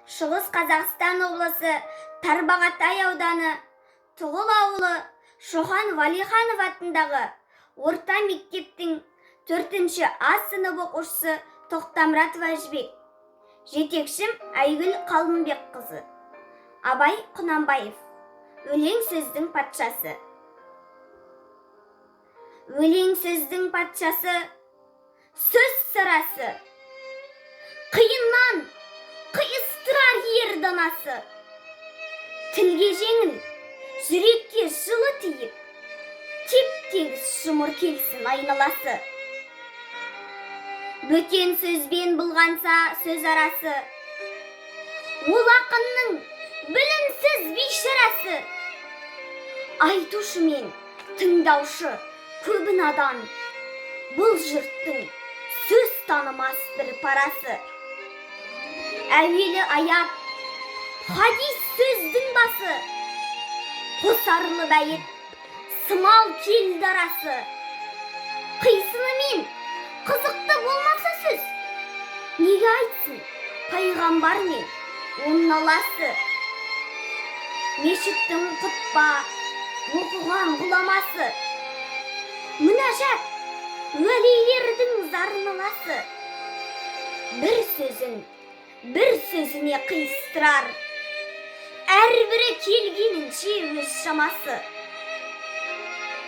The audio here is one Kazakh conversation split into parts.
Шығыс Қазақстан облысы, Тарбағатай ауданы, Тұғыл ауылы, Шоқан Валиханов атындағы орта мектептің 4 А сынып оқушысы Тоқтамұратова Жібек. Жетекшім Айгүл Қалымбекқызы. Абай Құнанбаев. Өлең сөздің патшасы. Өлең сөздің патшасы, сөз сарасы. Қиыннан қиыстырар ер данасы. Тілге жеңіл, жүрекке жылы тиіп, теп-тегіс жұмыр келсін айналасы. Бөтен сөзбен бұлғанса сөз арасы, ол ақынның білімсіз бейшарасы. Айтушы мен тыңдаушы көбі надан, бұл жұрттың сөз танымас бір парасы. Әуелі аят, хадис сөздің басы, қосарлы бәйіт, сымал келді арасы. Қисынымен қызықты болмаса сөз, неге айтсын пайғамбар мен оның аласы? Мешіттің құтпа оқыған ғұламасы, мінәжат уәлилердің зарналасы. Бір сөзін бір сөзіне қиыстырар, әрбірі келгенінше өз шамасы.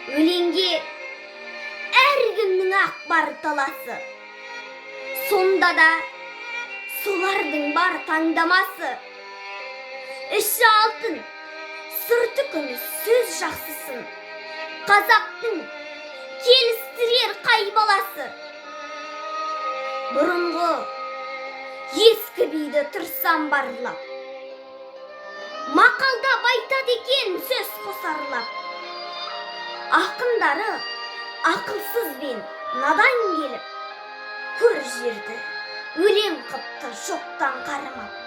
Өлеңге әркімнің ақ бар таласы, сонда да солардың бар таңдамасы. Іші алтын, сырты күміс сөз жақсысын қазақтың келістірер қай баласы? Бұрынғы ескі биді тұрсам барлап, мақалдап айтады екен сөз қосарлап. Ақындары ақылсыз бен надан келіп, көр жерді өлең қыпты жоқтан қармап.